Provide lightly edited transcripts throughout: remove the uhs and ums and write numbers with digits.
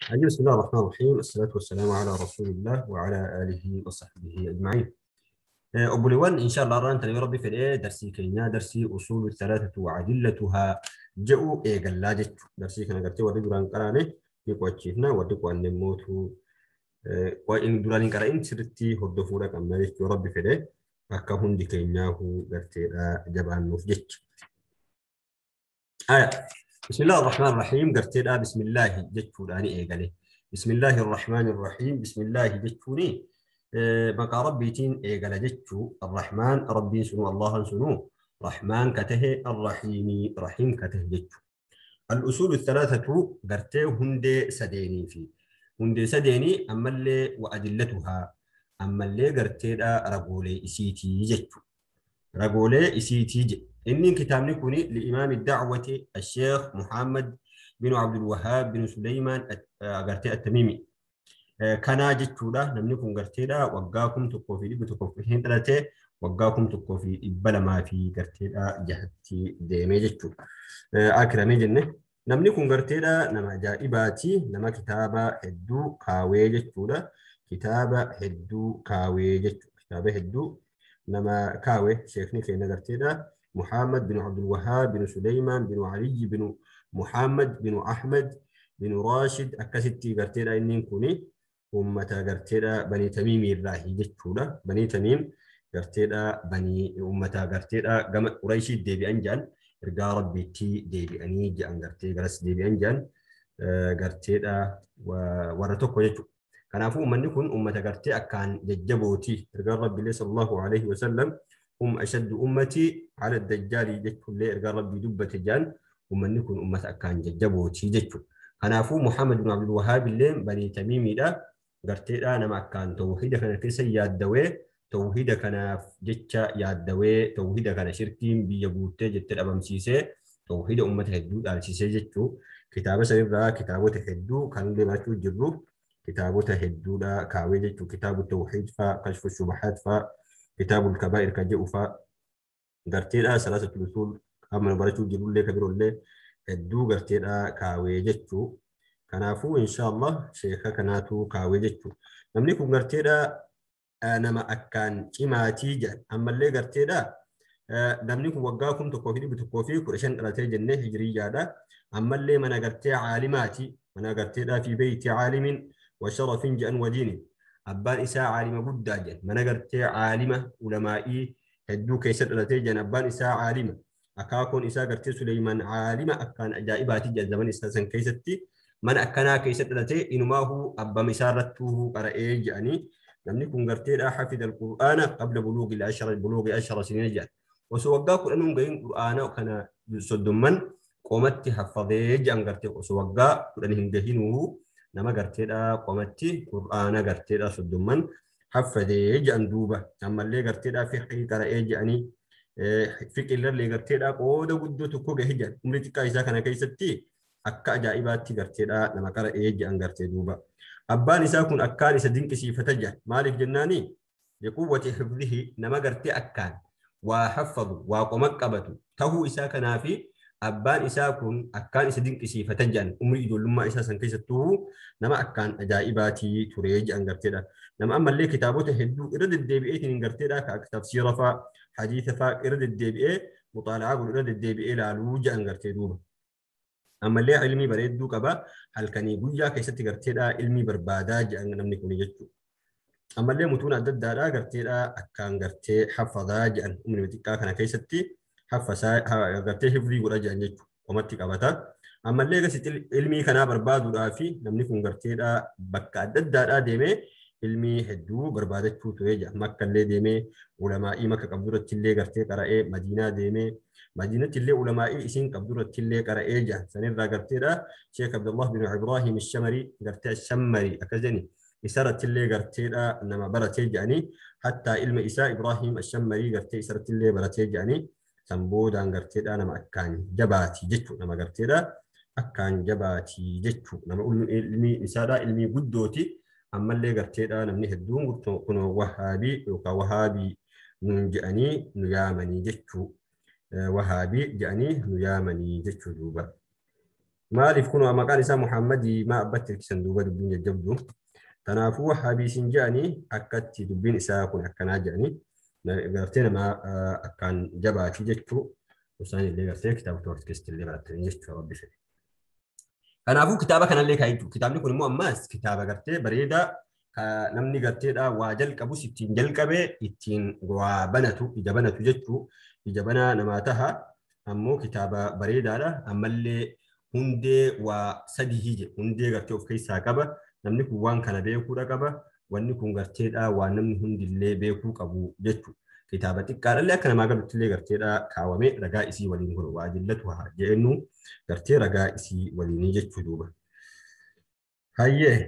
بسم الله الرحمن الرحيم، الصلاة والسلام على رسول الله وعلى آله وصحبه أجمعين. Obboleewwan, إن شاء الله irraan tana yoo Rabbi fedhee darsii keenyaa darsii أصول الثلاثة وأدلتها jedhu eegallaa jechuudha. Darsii kana gartee warri duraan qaraane ni qo'achiifna, warri qo'anne mootu duraan hin qara'in sirriitti hordofuudha qabna jechuu Rabbi fedhee akka hundi keenyaahu garteedha jabaannuuf jecha. بسم الله الرحمن الرحيم garteedha بسم الله jechuudhaani eegale. بسم الله الرحمن الرحيم، بسم الله jechuuni maqaa Rabbiitiin eegala jechuu. الرحمن Rabbiin sunuu Allahan sunuu رحمن ka tahe, الرحيم رحيم ka tahe jechuu. الأصول الثلاثة gartee hundee sadeenii fi hundee sadeenii ammallee وأدلتها ammallee garteedha ragoolee isiitii jechuu. Ragoolee isiitii jedhe. Inni kitaabni kun لإمام الدعوة الشيخ محمد بن عبد الوهاب بن سليمان gartee التميمي. Kanaa jechuudha. Namni kun garteedha waggaa 1105 dhalatee waggaa 1200 fi garteedha jahatti deemee jechuudha. Akiramee jenne. Namni kun garteedha nama ajaa'ibaati. Nama kitaaba hedduu kaawee jechuudha. Kitaaba hedduu kaawee jechuudha. Kitaaba hedduu nama kaawe sheekni keenya garteedha. محمد بن عبد الوهاب بن سليمان بن علي بن محمد بن أحمد بن راشد akkasitti garteedha. Inni kuni ummata garteedha Banii Tamiim irraa jechuudha. Banii Tamiim garteedha banii ummata garteedha gama Quraishii deebi'an jedhan, ergaa Rabbiitti deebi'anii jedhan, gartee garas deebi'an jedhan garteedha warra tokko jechuudha. Kanaafuu uummanni kun ummata gartee akkaan jajjabooti. Ergaan Rabbiillee صلى الله عليه وسلم هم أشد أمتي على الدجال jechuullee ergaan Rabbii dubbate jedhan. Uummanni kun ummata akkaan jajjabooti jechuudha. Kanaafuu Muhammad bin Abdul Wahaab illee Banii Tamiimiidha. Garteedha nama akkaan tawhiida kana keessa yaaddawee, tawhiida kanaaf jecha yaaddawee, tawhiida kana shirkiin biyya guuttee jettee dhabamsiisee, tawhiida ummata hedduu dhaalchisee jechuu. Kitaaba sanirraa kitaabota hedduu kan illee barachuu jirru kitaabota hedduudha kaawee jechuu. Kitaabu tawhiid faa, kashfu shubahaat faa, kitaabu kabaa'ir kan jedhu faa, garteedha ثلاثة الأصول amma barachuu jirrullee kan biroollee hedduu garteedha kaawee jechuu. Kanaafuu إن شاء الله sheeka kanaatu kaawee jechuu. Namni kun garteedha nama akkaan cimaatii jedhan. Ammallee garteedha namni kun waggaa 1115 dhalatee jennee hijiriyyaadha. Ammallee mana gartee caalimaati. Mana garteedhaa في بيت عالم وشرف jedhan ودين. Abbaan isaa caalima guddaa jedhan. Mana gartee caalima ulamaa'ii hedduu keessa dhalatee jedhan. Abbaan isaa caalima. Akaakoon isaa gartee Suleymaan caalima akkaan ajaa'ibaati jedhan zaman isaa san keessatti. Mana akkanaa keessa dhalatee inumaahuu abbama isaa irrattuu qara'ee jedhanii. Namni kun garteedha حفظ القرآن قبل بلوغ العشر بلوغ 10 سنين jedhan. Osoo waggaa 10 gahin qur'aana kana 30 qomatti haffadee jedhan. Gartee osoo waggaa 10 hin gahinuu nama garteedha qomatti qur'aana garteedha 30 haffadee jedhan duuba. Ammallee garteedha fiqhii qara'ee jedhanii, fiqillallee garteedha qooda guddoo tokko gahe jedhan. Umrii xiqqaa isaa kana keessatti akka ajaa'ibaatti garteedha nama qara'ee jedhan gartee duuba. Abbaan isaa kun akkaan isa dinqisiifata jedhan. Maaliif jennaani? لقوة حفظه, nama gartee akkaan waa haffadu, waa qoma qabatu tahuu isaa kanaafi abbaan isaa kun akkaan isa dinqisiifata jedhan. Umrii ijoollummaa isaa san keessattuu nama akkaan ajaa'ibaatii ture jedhan garteedha. Nama ammallee kitaabota hedduu irra deddeebi'eetiin garteedha ka akka tafsiira faa, hadiisa faa irra deddeebi'ee muxaala'aa godhu, irra deddeebi'ee ilaaluu jedhan gartee duuba. Ammallee ilmii bareedduu qaba. Halkanii guyyaa keessatti garteedha ilmii barbaadaa jedhan namni kun jechuudha. Ammallee mutuun adda addaadhaa garteedha akkaan gartee haffadaa jedhan. Umrii xiqqaa kana keessatti haffasaa gartee hifrii godha jedhan jechuudha. Qomatti qabata. Ammallee gasi ilmii kanaa barbaaduudhaa fi namni kun garteedha bakka adda addaadhaa deemee ilmii hedduu barbaadachuu ture jedha. Makkallee deemee ulamaa'ii Makka qabduratti illee gartee qara'ee, Madiinaa deemee Madiinatti illee ulamaa'ii isiin qabduratti illee qara'ee jedha. Sanirraa garteedha Sheek Abdullah bin Ibrahim Shamari gartee Shammari akkas jedhani isarratti illee garteedha nama baratee jedhanii, hattaa ilma isaa Ibrahim Shammarii gartee isarratti illee baratee jedhanii. San boodaan garteedha nama akkaan jabaati jechuudha. Nama garteedha akkaan jabaati jechuudha. Nama ilmii isaadha ilmii guddooti. Ammallee garteedha namni hedduun kun wahaabii yookaan wahaabii nuun jedhanii nu yaamanii jechuu, wahaabii jedhanii nu yaamanii jechuu duuba. Maaliif kun maqaan isaa Muhammadii maa abbatti hirkisan duuba dubbiin jajjabdu. Kanaafuu wahaabii siin jedhanii akkatti dubbiin isaa kun akkanaa jedhanii gartee nama akkaan jabaati jechuu isaan illee gartee kitaaba toorti keessatti illee baratanii jechuu rabbi fedhe. Kanaafuu kitaaba kanallee kaa'ee kitaabni kun immoo ammaas kitaaba gartee bareedaa namni garteedha waa jalqabus ittiin jalqabee ittiin waa banatu ija banatu jechuu ija banaa namaa taha ammoo kitaaba bareedaadha ammallee hundee waa sadii jedhe hundee gartee of keessaa qaba namni kun waan kana beekuudha qaba wanni kun garteedha waan namni hundillee beekuu qabu jechuu kitaaba xiqqaadhallee akka namaa galuttillee garteedha kaawwamee ragaa isii waliin kun waa jillatu haa jennu gartee ragaa isii waliinii jechuu duuba. Hayyee.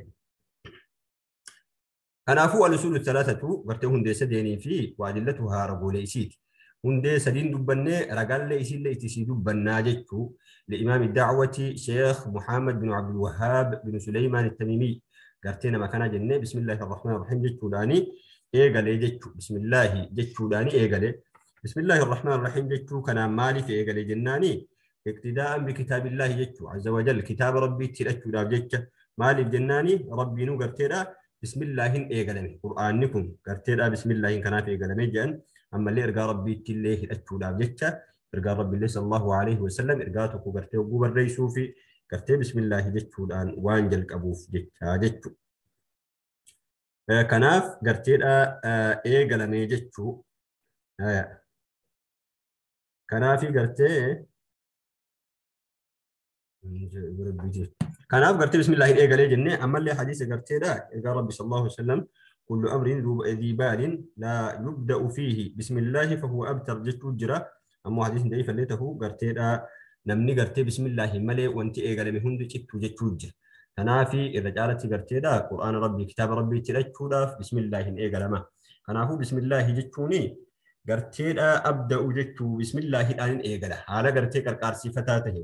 Kanaafuu al-usuulu thalathatu gartee hundee sadeenii fi waadillatu haa ragoolee isiiti. Hundee sadiin dubbannee ragaallee isiillee itti sii dubbannaa jechuu li'imaami da'wati Sheekh Muhammad bin Abdul Wahhaab bin Suleymaan Tamimii gartee nama kana jennee bismillaahi arrahmaan arrahiim jechuudhaani eegalee jechuu bismillaahi jechuudhaani eegalee bismillaahi arrahmaan arrahiim jechuu kanaan maaliif eegalee jennaani iqtidaa'an bikitaabillaahi jechuu azza wajal kitaaba rabbiitti hidhachuudhaaf jecha maaliif jennaani rabbiinuu garteedha bismillaahin eegalame qur'aanni kun garteedha bismillaahin kanaaf eegalame jedhan ammallee ergaa rabbiitti illee hidhachuudhaaf jecha ergaa rabbiillee sallallahu alaihi wasallam ergaa tokko gartee hogguu barreessuu fi gartee bismillaahi jechuudhaan waan jalqabuuf jecha jechuu. Kanaaf garteedha eegalame jechuu. Kanaafi gartee kanaaf gartee bismillaahin eegalee jennee ammallee hadiisa garteedha ergaa rabbi sallallahu alaihi wasallam kullu amrin dhi baalin laa yubda'u fiihi bismillaahi fahuwa abtar jechuu jira ammoo hadiisni da'iif illee ta'uu garteedha namni gartee bismillaahi malee wanti eegalame hundi cittu jechuu jira. Kanaafi irra caalatti garteedha qur'aana rabbii kitaaba rabbiitti hidhachuudhaaf bismillaahin eegalama. Kanaafuu bismillaahi jechuuni garteedha abda'u jechuu bismillaahidhaan eegala haala gartee qarqaarsiifataa tahe.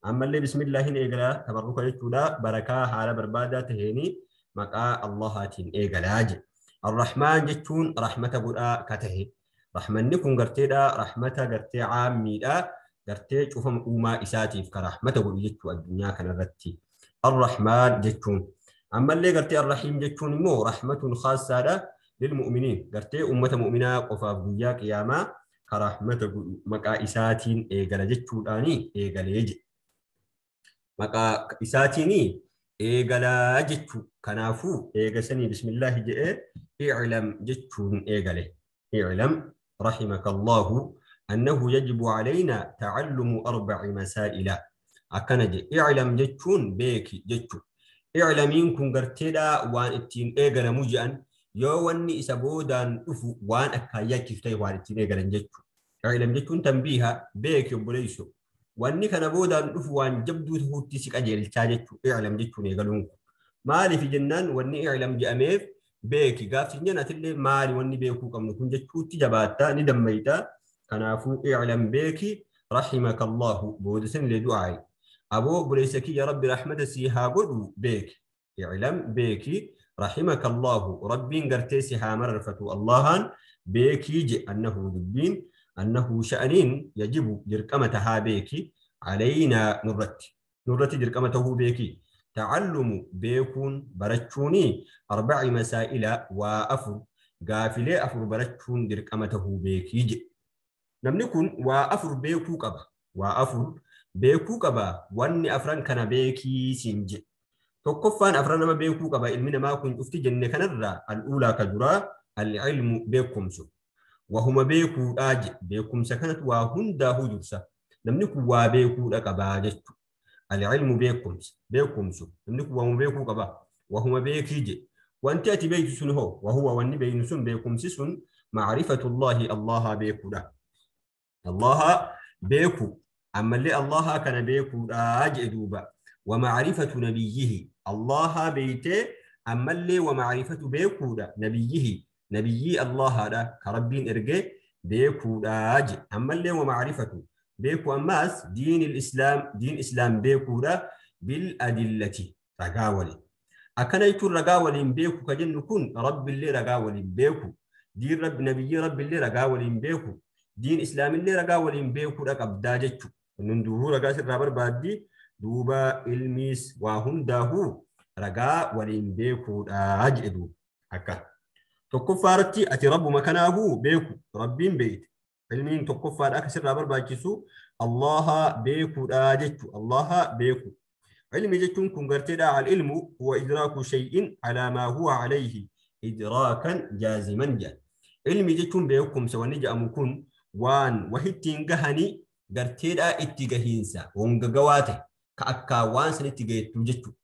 Ammallee bismillaahin eegala tabarruka jechuudha barakaa haala barbaadaa taheeni maqaa Allahaatiin eegalaa jedhe. Arrahmaan jechuun rahmata godhaa ka tahe. Rahmanni kun garteedha rahmata gartee caammiidha gartee cufama uumaa isaatiif ka rahmata godhu jechuu addunyaa kanarratti. Arrahmaan jechuun ammallee gartee arrahiim jechuun immoo rahmatun khaassaadha lilmu'miniin gartee ummata mu'minaa qofaaf guyyaa qiyaamaa ka rahmata godhu maqaa isaatiin eegala jechuudhaani eegalee jedhe. Maqaa isaatiin eegalaa jechuu kanaafuu eegasanii bismillaahi jedhee i'lam jechuun eegale. I'lam rahimaka Allahu annahu yajibu alaynaa ta'allumu arba'i masaa'ila. Akkana jedhe i'lam jechuun beeki jechuu. I'lamiin kun garteedha waan ittiin eegalamu jedhan yoo wanni isa boodaan dhufu waan akkaan yaachisu ta'e waan ittiin eegalan jechuu. I'lam jechuun tanbiiha beeki obboleessu. Wanni kana boodaan dhufu waan jabduu ta'uutti si qajeelchaa jechuu i'lam jechuun eegaluun kun. Maaliif jennaan wanni i'lam jedhameef beeki gaafsi atillee maali wanni beekuu qabnu kun jechuutti jabaattaa ni dammayta. Kanaafuu i'lam beeki rahimaka Allahu booda sanillee du'aayi. Aboo obboleessa kiyya rabbi rahmata sii haa godhu beeki. I'lam beeki rahimaka Allahu rabbiin gartee si haa mararfatu Allahan beekii je annahu dubbiin annahu sha'aniin yajibu dirqama tahaa beeki alaynaa nurratti. Nurratti dirqama tahuu beeki. Ta'allumu beekuun barachuuni arba'i masaa'ila waa afur gaafilee afur barachuun dirqama tahuu beekii je. Namni kun waa afur beekuu qaba. Waa afur beekuu qaba wanni afran kana beekii siin jedhe. Tokkoffaan afran nama beekuu qaba ilmi namaa kun cufti jenne kanarraa al'uulaa ka duraa al-ilmu beekumsu. Wahuma beekuudhaa jedhe beekumsa kanatu waa hundaafuu dursa. Namni kun waa beekuudha qabaa jechuudha. Al-ilmu beekumsa beekumsu namni kun waahuma beekuu qaba. Wahuma beekii jedhe. Wanti ati beektu sun hoo wahuwa wanni beeknu sun beekumsi sun macrifatullaahi Allaha beekuudha. Allaha beeku ammallee Allaha kana beekuudhaa jedhe duuba. Wamacrifatu nabiyyihi Allaha beeytee ammallee wamacrifatu beekuudha nabiyyihi nabiyyii Allahaadha ka rabbiin ergee beekuudhaa jedhe. Ammallee wamacrifatu beeku ammaas diin islaam diin islaam beekuudha bil adillati ragaa waliin. Akkana jechuun ragaa waliin beeku ka jennu kun rabbillee ragaa waliin beeku diin rabbi nabiyyii rabbillee ragaa waliin beeku diin islaamillee ragaa waliin beekuudha qabdaa jechuudha. Kun duubuu ragaa sirraa barbaaddi Duuba ilmiis waa hundaahuu ragaa waliin beekuudha jedhu akka. Tokkoffaa irratti ati rabbuma kanaafuu beeku rabbiin beeyte. Ilmiin tokkoffaadha akka sirraa barbaachisu Allaha beekuudha jechu Allaha beeku. Ilmi jechuun kun garteedha al-ilmu huwa idraaku shay'in alaa maa huwa alayhi idraakan jaaziman jedha. Ilmi jechuun beekumsa wanni jedhamu kun waan wahittiin gahanii garteedha itti gahiinsa hongagawaa ta'e ka akka waan sanitti gahettu jechuudha.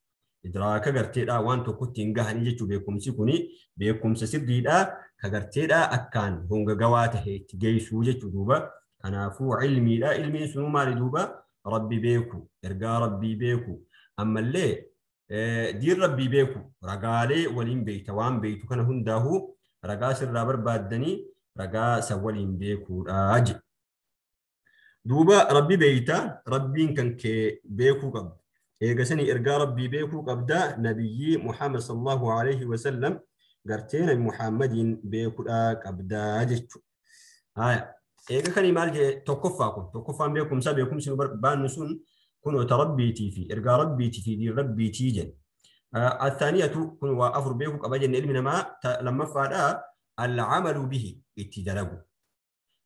Idraaka garteedha waan tokkotti hin gahanii jechuu beekumsi kuni beekumsa sirriidha ka garteedha akkaan hongagawaa ta'e itti geessuu jechuu duuba. Kanaafuu ilmiidha. Ilmiin sunuu maali duuba? Rabbi beeku, ergaa rabbii beeku, ammallee diin rabbii beeku, ragaalee waliin beekta waan beektu kana hundaahuu ragaa sirraa barbaaddanii ragaa san waliin beekuudha jedhu. Duuba rabbi beeyta rabbiin kan kee beekuu qabda. Eega sanii ergaa rabbii beekuu qabda nabiyyii Muhammad sallallahu alaihi wasallam gartee nabi Muhammadiin beekuudha qabda jechuudha. Haya. Eega kanii maal jee tokkoffaa kun tokkoffaan beekumsa beekumsi nu barbaannu sun kun rabbiitii fi ergaa rabbiitii fi diin rabbiitii jedhe. Athaaniyatu kun waa afur beekuu qaba jenne ilmi namaa lammaffaadha al-amalu bihi itti dalagu.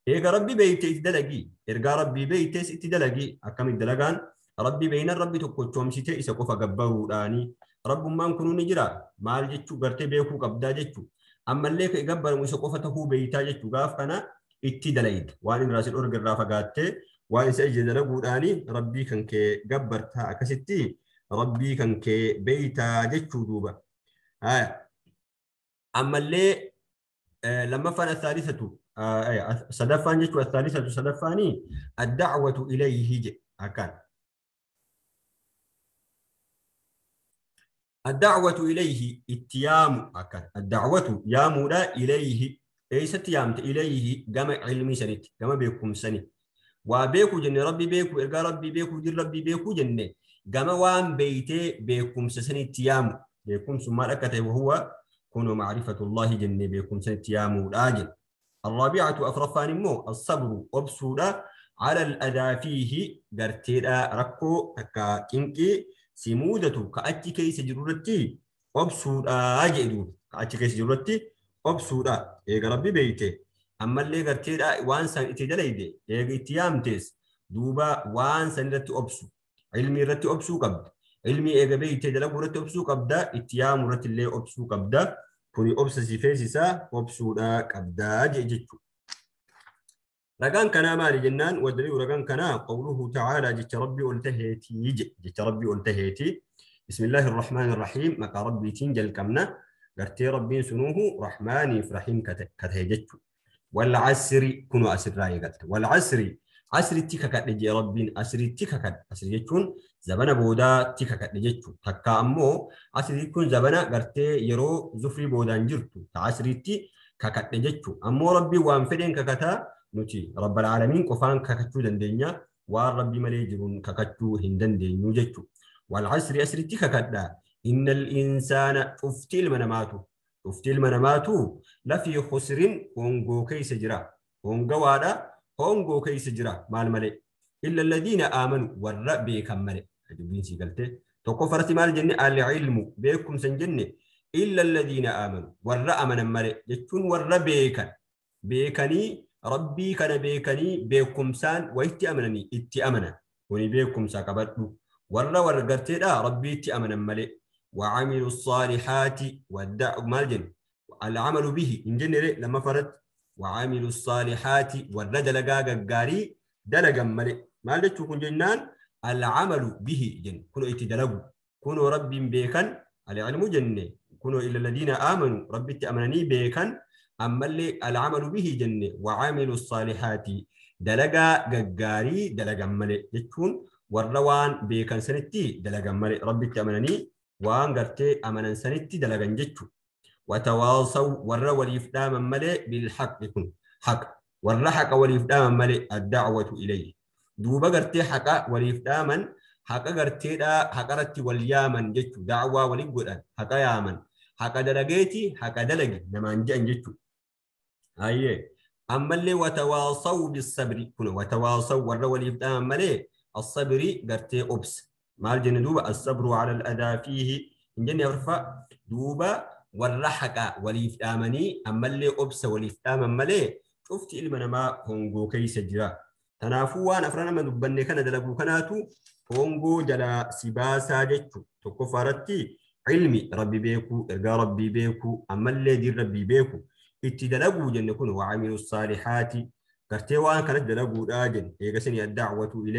Eega rabbi beeyte itti dalagi ergaa rabbii beeytes itti dalagi akkamitti dalagaan rabbi beeynan rabbi tokkochoomsite isa qofa gabbaruudhaani rabbummaan kunuu ni jira maal jechuu gartee beekuu qabdaa jechuu ammallee ka gabbaramu isa qofa tahuu beeytaa jechuu gaaf kana itti dalayda waan inni raasii dhorga irraa fagaattee waan isa ija dalaguudhaani rabbii kan kee gabbartaa akkasitti rabbii kan kee beeytaa jechuu duuba. Ammallee lammaffaan athaalisatu sadaffaan jechuu athaalisatu sadaffaanii addacwatu ilayhi jedhe akkaan. الدعوة إليه اتيام أكن الدعوة يامودا إليه إيست يامت إليه جمع علمي سنت جمع بيكم سنة وبيكو جن ربي بيكو إرجع ربي بيكو دير ربي بيكو جن جمع وان بيته بيكم سنة تيام بيكم ثم ركته وهو كون معرفة الله جن بيكم سنة تيام الآجل. الرابعة أفرفان مو الصبر أبصودا على الأذى فيه قرتيدا ركو تكا كينكي سيمودة كأتي كيس جرورتي أبصودا أجدو كأتي كيس جرورتي أبصودا إيجا ربي بيته أما اللي قرتيدا وان سان إتدليدي إيجا إتيامتس دوبا وان سان رتي أبصو علمي رتي أبصو قبد علمي إيجا بيته دلقو رتي أبصو قبدا إتيام رتي اللي أبصو قبدا كوني أبص سيفيسيسا أبصودا قبدا جيجتو. رجان كنا مالي جنان ودليل رجان كنا قوله تعالى جت ربي ألتهيتي جت ربي ألتهيتي بسم الله الرحمن الرحيم مكا ربي تنجل كمنا قرتي ربي سنوه رحماني فرحيم كتهجت والعسر كنوا أسر راي قلت والعسر عسر تيكا كتجي ربي عسر تيكا كت عسر يكون زبنا بودا تيكا كتجت تكا أمو عسر يكون زبنا قرتي يرو زفري بودا نجرتو تعسر تي كتجت أمو ربي وانفدين ككتا نتي رب العالمين قفان ككتو دندنيا والرب مليجرون ككتو هندندنيو جتو والعسر أسر تيكا كتا إن الإنسان أفتي المناماتو أفتي المناماتو لفي خسر هونغو كيس جرا هونغوادا هونغو كيس جرا مال ملي إلا الذين آمنوا والرب كمل دبين سيقلتي تكفرت مال جنة العلم بكم سنجنة إلا الذين آمنوا والرأ من ملي جتون والرب بيكني ربي كان بيكني بكم سان وإتي أمنني إتي أمنا وني بكم ساكبتو ورا ورقرتي لا ربي إتي أمنا ملي وعملوا الصالحات والدع مالجن العمل به إن جنري لما فرد وعملوا الصالحات والرد لقاق القاري دلقا ملي مالجن تكون جنان العمل به جن كنوا إتدلقوا كنوا ربي بيكن العلم جنة كنوا إلى الذين آمنوا ربي تأمنني بيكن أما اللي العمل به جنة وعملوا الصالحات دلقا قاري دلقا ملي يكون والروان بيكن سنتي دلقا ملي ربي تأمنني وان قرتي أمنا سنتي دلقا جتشو وتواصوا ورا وليفدام ملي بالحق يكون حق ورا حق وليفدام ملي الدعوة إليه دوبا قرتي حق وليفداما حق قرتي دا حق رتي واليامن جتشو دعوة وليقودان حق يامن حق دلقيتي حق دلقي نمان جان جتشو أيه أما اللي وتواصوا بالصبر كن وتواصوا ورا وليفدام ملي الصبر قرتي أبس Maal jenne duuba as-sabru ala al-adaa fiihi hin jenne afraffaa duuba warra haqa waliif dhaamanii ammallee obsa waliif dhaaman malee cufti ilma namaa hongoo keessa jira. Kanaafuu waan afran nama dubbanne kana dalaguu kanaatu hongoo jalaa si baasaa jechu. Tokkoffaa irratti ilmi rabbi beekuu, ergaa rabbii beekuu, ammallee diin rabbii beekuu itti dalaguu jenne kun wa'amilu saalihaati gartee waan kanatti dalaguudhaa jenne eegasanii addaawwatu ilayhi.